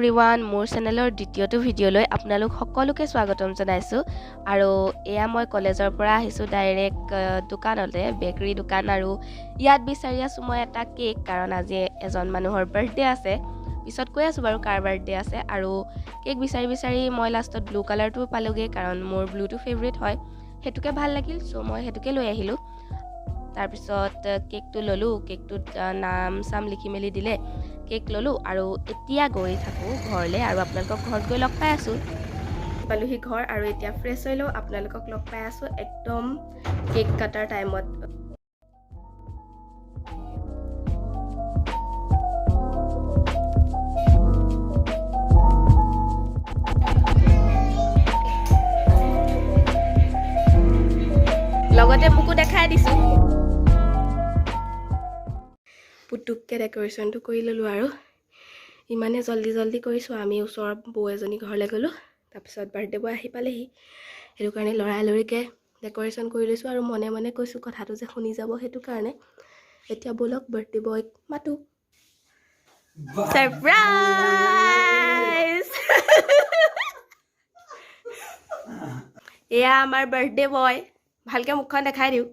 Everyone, মোৰ চেনেলৰ দ্বিতীয়টো ভিডিঅ'লৈ আপোনালোক সকলোকে স্বাগতম জনাইছোঁ। আৰু এয়া মই কলেজৰ পৰা আহিছোঁ ডাইৰেক্ট দোকানলৈ, বেকাৰী দোকান। আৰু ইয়াত বিচাৰি আছোঁ মই এটা কেক, কাৰণ আজি এজন মানুহৰ বাৰ্থডে আছে। পিছত কৈ আছোঁ বাৰু কাৰ বাৰ্থডে আছে। আৰু কেক বিচাৰি বিচাৰি মই লাষ্টত ব্লু কালাৰটো পালোঁগৈ, কাৰণ মোৰ ব্লুটো ফেভৰেট হয়, সেইটোকে ভাল লাগিল, চ' মই সেইটোকে লৈ আহিলোঁ। তাৰপিছত কেকটো ল'লোঁ, কেকটোত নাম চাম লিখি মেলি দিলে, কেক ল'লোঁ। আৰু এতিয়া গৈ থাকোঁ ঘৰলৈ আৰু আপোনালোকক ঘৰত গৈ লগ পাই আছোঁ। পালোহি ঘৰ আৰু এতিয়া ফ্ৰেছ হৈ লওঁ, আপোনালোকক লগ পাই আছোঁ একদম কেক কটাৰ টাইমত। লগতে মোকো দেখাই দিছোঁ। পুতুককৈ ডেক'ৰেশ্যনটো কৰি ল'লোঁ আৰু ইমানে জল্দি জল্দি কৰিছোঁ। আমি ওচৰৰ বৌ এজনী ঘৰলৈ গ'লোঁ, তাৰপিছত বাৰ্থডে বয় আহি পালেহি, সেইটো কাৰণে লৰালৰিকৈ ডেক'ৰেশ্যন কৰি লৈছোঁ। আৰু মনে মনে কৈছোঁ কথাটো যে শুনি যাব, সেইটো কাৰণে। এতিয়া ব'লক বাৰ্থডে বয়ক মাতোঁ। ছাৰপ্ৰাইজ! এয়া আমাৰ বাৰ্থডে বয়, ভালকৈ মুখখন দেখাই দিওঁ।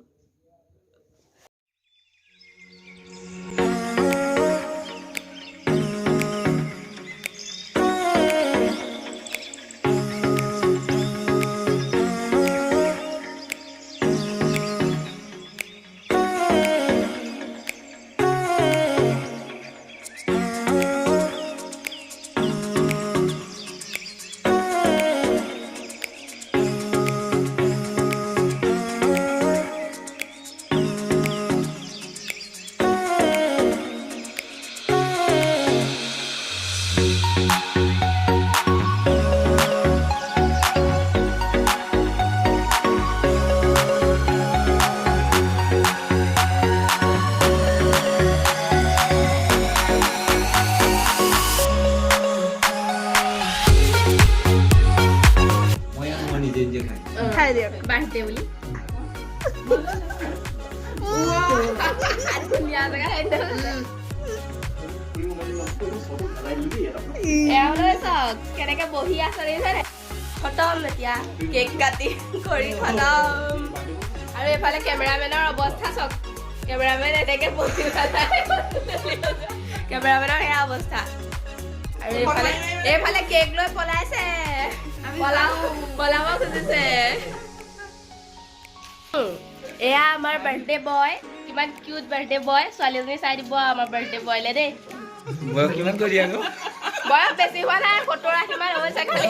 মই নিজে নিজে খাই খাই দিয়ক বাৰ্থডে বুলি। ধুনীয়া জেগা। এওঁলৈ চাওক কেনেকে বহি আছে, দেখিছেনে? খতম, এতিয়া কেক কাটি কৰি খতম। আৰু এইফালে কেমেৰামেনৰ অৱস্থা চাওক, কেমেৰামেন এনেকে বহি পেলাই, কেমেৰামেনৰ সেয়া অৱস্থা। আৰু এইফালে কেক লৈ পলাইছে, পলাব খুজিছে। এয়া আমাৰ বাৰ্থডে বয়, কিমান কিউট বাৰ্থডে বয়। ছোৱালী এজনী চাই দিব আমাৰ বাৰ্থডে বয়লে দেই। বয়স কিমান কৰি আকৌ? বয়স বেছি হোৱা নাই, 70-80 মান হৈছে খালি।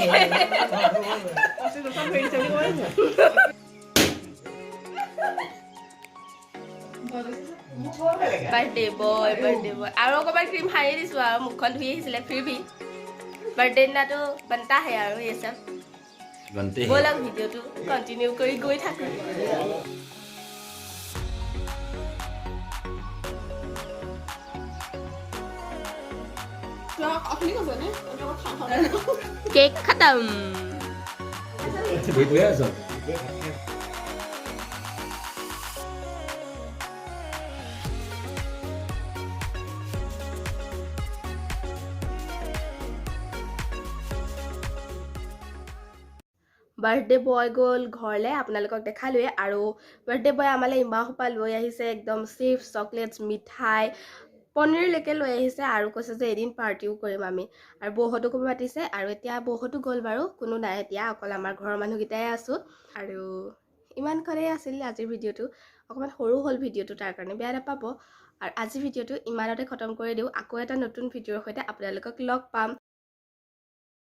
বাৰ্থডে বয়, বাৰ্থডে বয়। আৰু অকণমান ক্ৰীম সানি দিছোঁ আৰু মুখখন ধুই আহিছিলে। फिर भी বাৰ্থডে দিনাটো बनता है আৰু ये सब। बनते। ব'লক, ভিডিঅ'টো কণ্টিনিউ কৰি গৈ থাকোঁ। কেক খতম। গৈ আছ। বাৰ্থডে বয় গ'ল ঘৰলৈ, আপোনালোকক দেখালোৱে। আৰু বাৰ্থডে বয় আমালৈ ইমান সোপা লৈ আহিছে, একদম চিপছ, চকলেটছ, মিঠাই, পনীৰলৈকে লৈ আহিছে। আৰু কৈছে যে এদিন পাৰ্টিও কৰিম আমি। আৰু বৌহঁতকো মাতিছে। আৰু এতিয়া বৌহঁতো গ'ল বাৰু, কোনো নাই এতিয়া, অকল আমাৰ ঘৰৰ মানুহকেইটাই আছোঁ। আৰু ইমানখনেই আছিল আজিৰ ভিডিঅ'টো। অকণমান সৰু হ'ল ভিডিঅ'টো, তাৰ কাৰণে বেয়া নাপাব। আৰু আজিৰ ভিডিঅ'টো ইমানতে খতম কৰি দিওঁ। আকৌ এটা নতুন ভিডিঅ'ৰ সৈতে আপোনালোকক লগ পাম।